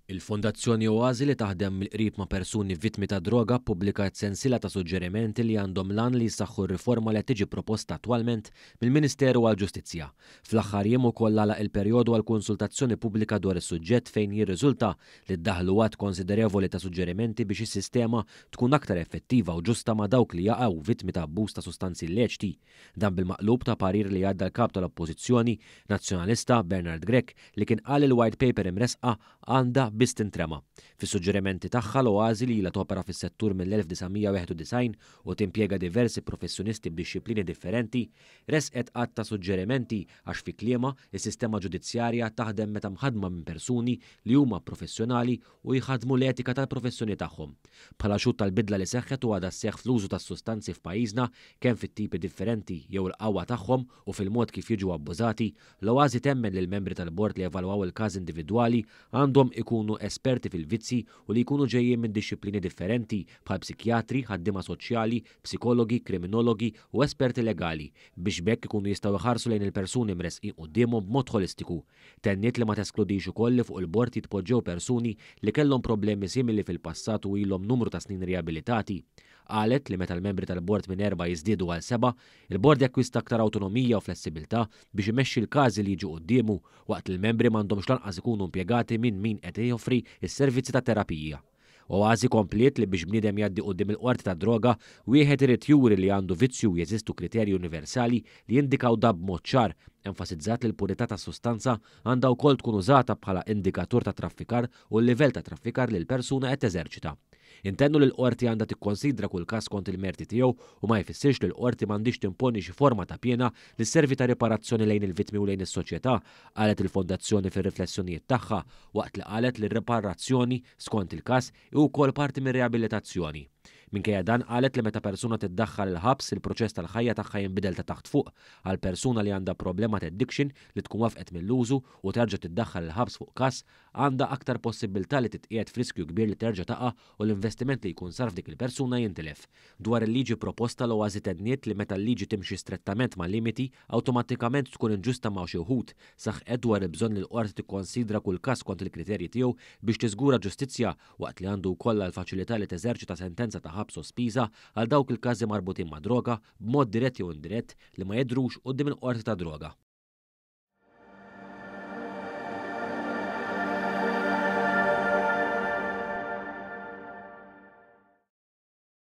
Il-Fondazzjoni Oasi li taħdem mill-qrib ma' persuni vittmi ta' droga ppubblikat sensiela ta' suġġerimenti li għandhom l-għan li jsaħħu r-riforma li qed tiġi proposta attwalment mill-Ministeru għall-Ġustizzja. Fl-aħħar jiem ukoll għalaq il-perjodu għal konsultazzjoni pubblika dwar is-suġġett fejn jirriżulta li ddaħlu għadd konsiderevoli ta' suġġerimenti biex is-sistema tkun aktar effettiva u ġusta ma' dawk li jaqgħu vittmi ta' abbuż ta' sustanzi illeċti. Dan bil-maqlub ta' parir li għadda l-Kap tal-Oppożizzjoni Nazzjonalista Bernard Grech li kien qal il-white paper imressqa għandha biss tintrema. Fis-suġġerimenti tagħha, l-Oasi, li ilha topera fis-settur mill-1991 u timpjega diversi professjonisti b'dixxiplini differenti, ressqet għadd ta' suġġerimenti għax fi kliemha, is-sistema ġudizzjarja taħdem meta mħaddma minn persuni li huma professjonali u jħaddmu l-etika tal-professjoni tagħhom. Bħala xhud tal-bidla li seħħet u għadha sseħħ fl-użu tas-sustanzi f'pajjiżna, kemm fit-tipi differenti jew il-qawwa tagħhom u fil-mod kif jiġu abbużati, L-Oasi temmen li l-membri tal-bord li jevalwaw il-każ individwali għandhom ikunu esperti fil-vizzji u li jkunu ġejjin minn dixxiplini differenti bħal psikjatri, ħaddiema soċjali, psikologi, kriminologi u esperti legali biex b'hekk ikunu jistgħu jħarsu lejn il-persuni mressqin quddiemhom b'mod ħolistiku. Tenniet li ma teskludix ukoll li fuq il-bord jitpoġġew persuni li kellhom problemi simili fil-passat u ilhom numru ta' snin riabilitati. Qalet li meta l-membri tal-bord minn erbgħa jiżdiedu għal sebgħa, il-bord jakkwista aktar awtonomija u flessibilità biex imexxi l-każi li jiġu quddiemu, waqt li l-membri m'għandhomx lanqas ikunu impjegati minn min qed joffri s-servizzi ta' terapija. Oasi kompliet li biex bniedem jgħaddi quddiem il-Qorti tad-Droga, wieħed irid juri li għandu vizzju u jeżistu kriterji universali li jindikaw dan b'mod ċar. Enfasizzat li l-purità tas-sustanza għandha wkoll tkun użata bħala indikatur ta' traffikar u l-livell ta' traffikar li l-persuna qed teżerċita. Intennu li l-Qorti għandha tikkonsidra kull każ skont il-merti tiegħu u ma jfissirx li l-Qorti m'għandhiex timponi xi forma ta' piena li sservi ta' riparazzjoni lejn il-vittmi u lejn is-soċjetà, qalet il-Fondazzjoni fir-riflessjonijiet tagħha waqt li qalet li r-riparazzjoni, skont il-każ, hi wkoll parti mir-riabilitazzjoni. Minkejja dan qalet li meta persuna tiddaħħal il-ħabs, il-proċess tal-ħajja tagħha jinbidel ta' taħt fuq. Għal persuna li għandha problema ta' addiction li tkun wafqet mill-użu u terġa' tiddaħħal il-ħabs fuq każ, għandha aktar possibbiltà li titqiegħed f'riskju kbir li terġa' taqa' u l-investiment li jkun sar f'dik il-persuna jintilef. Dwar il-liġi proposta, l-Oasi tenniet li meta l-liġi timxi strettament ma' limiti, awtomatikament tkun inġusta ma' xi wħud. Saħqet dwar il-bżonn li l-Qorti tikkonsidra kull każ skont il-kriterji tiegħu biex tiżgura ġustizzja, waqt li għandu wkoll għall-faċilità li teżerċita sentenza ta' ħabs sospiża għal dawk il-każi marbutin mad-droga, b'mod dirett jew indirett, li ma jidhrux quddiem il-Qorti tad-Droga.